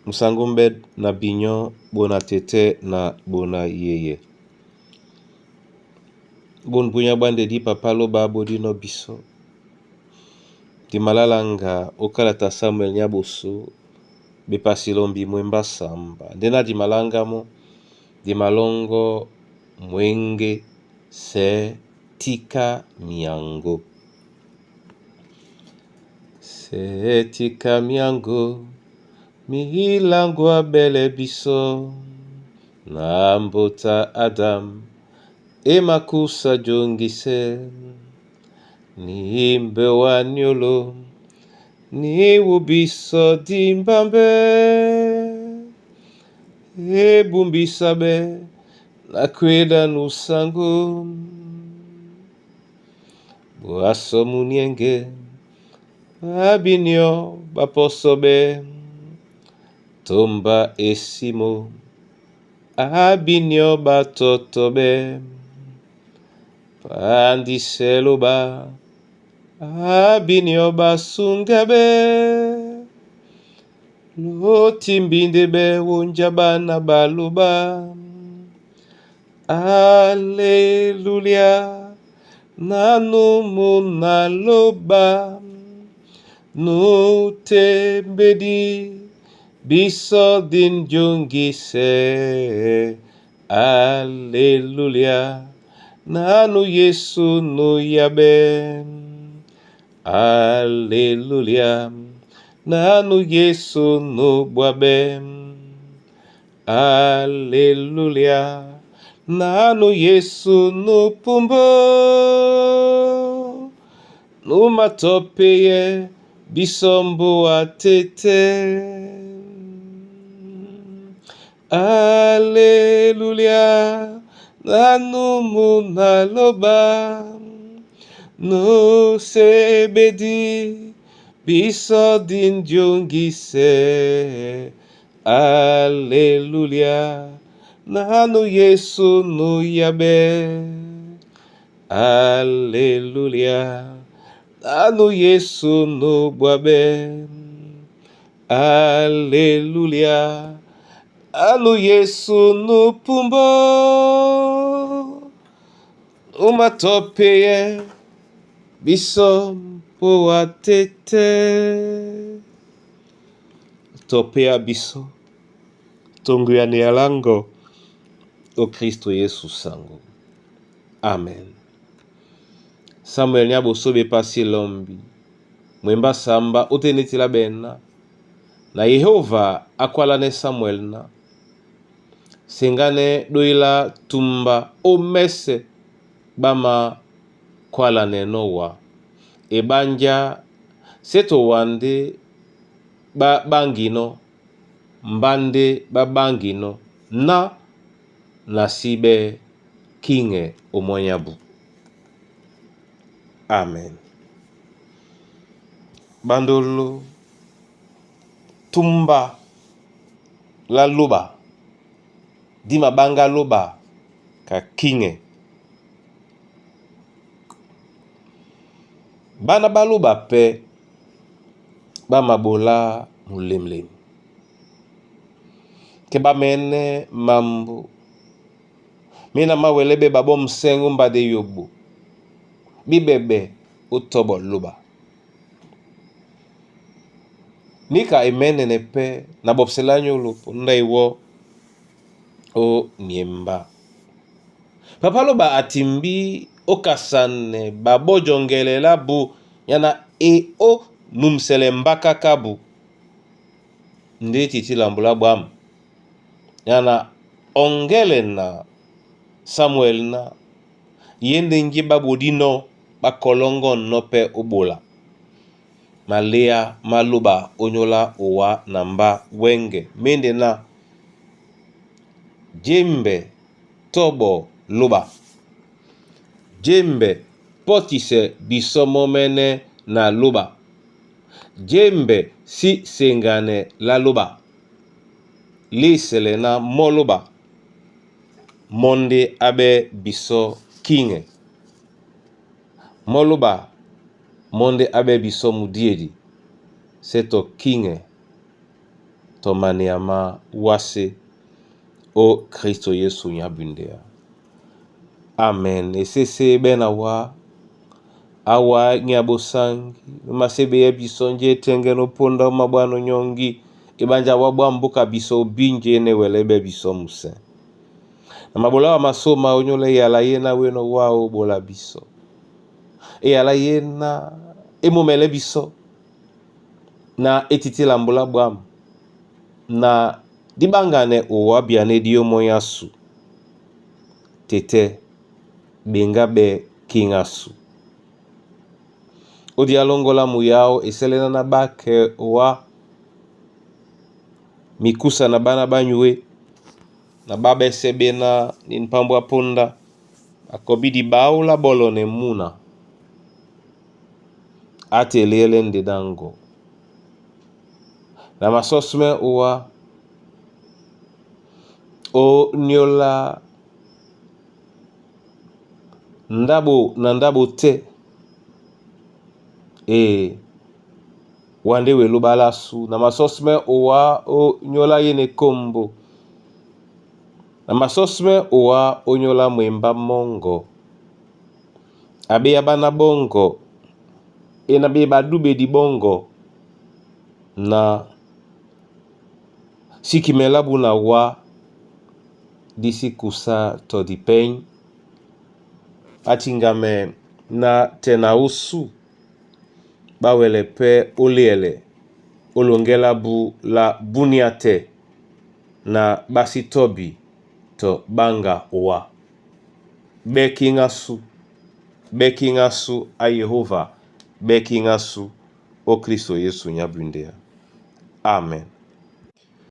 Musango mbe na binyo bona tete na bona yeye. Bonu bunya bwa ndedi papa loba bodino biso. Dimalalanga okalata Samuel Nyaboso bepasi lombi mwemba samba. Ndena dimalangamo dimalongo mwenge se tika miango. Se tika miango milango abele biso na mbota Adam emakusa jongise ni mbewa nyolo ni wubiso dimbambe ebumbisabe na kweda nusango bwaso munienge babinio baposobe tomba esimo abinio batotobe pandiseloba abinio basungabe lotimbindebe wonja bana baloba aleluya nanu munaloba nutembedi biso dinjungise aleluya nanu Yesu nuyabe aleluya nanu Yesu nubwabe aleluya nanu Yesu nupumbo numatopeye bisombo atete aleluya nanu munaloba nusebedi biso dinjungise aleluya nanu Yesu nuyabe aleluya nanu Yesu nubwabe aleluya nanu Yesu nupumbo umatopeye biso mpo atete topea biso tonguyane ya lango o Kristo Yesu sango. Amen. Samuel Nyaboso bepasi lombi mwemba samba otenetila bena na Yehova akwalane Samuel na sengane doila tumba omese bama kwalane nowa ebanja seto wande ba bangino mbande babangino na nasibe kinge omonyabu. Amen. Bandolo tumba la loba dima banga loba ka kinge bana baloba pe bamabola mulemlem ke bamene mambo mina mawelebe babo msengu mbade yobo bibebe otobo loba nika emenene pe na bobsela nyolo ndaiwo o niemba papa loba atimbi okasane babojongelela bu yana e o numsele mbakaka bu nde titi lambula bwam yana ongele na Samuel na ye nde ngi babodino bakolongo no pe obola malea maloba onyola owa na mba wenge mende na djembe tobo loba djembe potise bisomo mene na loba djembe si sengane la loba lisele na moloba monde abe biso kinge moloba monde abe biso mudiedi seto kinge. tɔ maneya má wásē ó Kristo Yesu nya bundea. Amen. Esese bena wa awa nya bosangi masebe ya biso nje tenge no ponda mabwano nyongi ebanja wa bwa mboka biso binje ne welebe biso muse. Na mabola wa masoma onyole yala ye na weno wao bola biso. E yala ye na emomele biso na etitila mbula bwam na dibangane owa biane dio moyasu tete benga be kingasu odi alongola muyao eselena na bake owa mikusa na bana banyue na babese bena ni mpambo ponda akobidi baula bolo ne muna ateliele ndedango na masosme owa o niola ndabo na ndabo te e wande welo balasu na masosme owa o nyola yene kombo na masosme owa onyola mwemba mongo abe ya bana bongo e na be badube di bongo na sikimela buna wa disi kusa to di pen atingame na tena usu bawele pe oliele olongela bu la bunia te na basi tobi to banga owa bekingasu bekingasu a Yehova bekingasu o Kristo Yesu nya bundea. Amen.